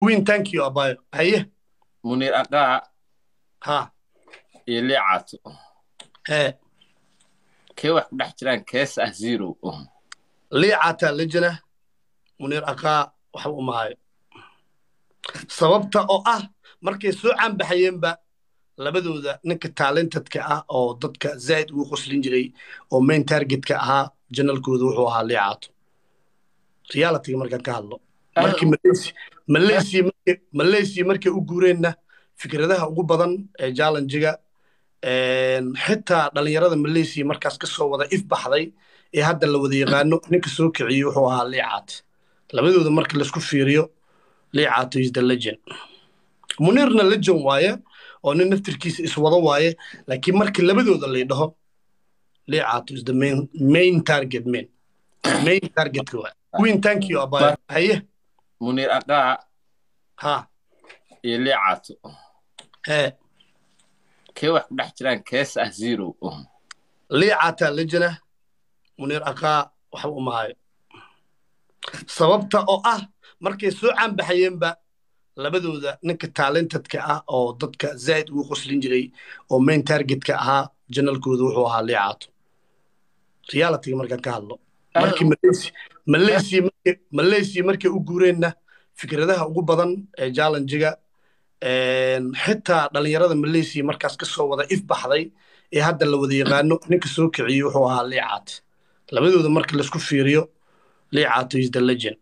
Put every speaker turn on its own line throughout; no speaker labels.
Queen, thank you, abayo. Haye.
Muniir Aqaa
Ha.
Iyo Liicaato.
Hee.
Kee wax ku dhex jiraan, kees ah zero?
Liicaataa lejana, Muniir Aqaa waxba uma hayo, sababta oo ah markay soo caanbaxayeenba labadooda ninka talentedka ah oo dadka zaa'id ugu qoslin jiray oo main targetka ahaa channelkooda wuxuu ahaa Liicaato. Realityga markaan ka hadlo, markii Malaysia markay u guureenna, fikradaha ugu badan ee challenge-ga, xitaa dhalinyarada Malaysia markaas ka soo wada ifbaxday ee hadda la wada yaqaano, ninka soo kiciyey wuxuu ahaa Liicaat. Labadooda marka laisku fiiriyo, Liicaato is the legend. Muniirna legend waaye oo nin naftirkiisa iswado waaye, laakiin markii labadooda lay dhaho, Liicaato is the main target, main targetka waaye. Queen, thank you, abayo. Haye.
Muniir Aqaa
Ha.
Iyo Liicaato.
Hee.
Kee wax ku dhex jiraan, kees ah zero?
Liicaataa lejana, Muniir Aqaa waxba uma hayo, sababta oo ah markay soo caanbaxayeenba labadooda ninka talentedka ah oo dadka zaa'id ugu qoslin jiray oo main targetka ahaa channelkooda wuxuu ahaa Liicaato. Realityga markaan ka hadlo, markii Malaysia markay u guureenna, fikradaha ugu badan ee challenge-ga, xitaa dhalinyarada Malaysia markaas ka soo wada ifbaxday ee hadda la wada yaqaano, ninka soo kiciyey wuxuu ahaa Liicaat. Labadooda marka laisku fiiriyo, Liicaato is the legend.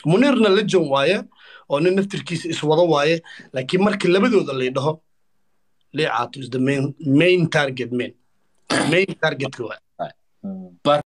Muniirna legend waaye oo nin naftirkiisa iswado waaye, laakiin markii labadooda lay dhaho, Liicaato is the main target, main targetka waaye.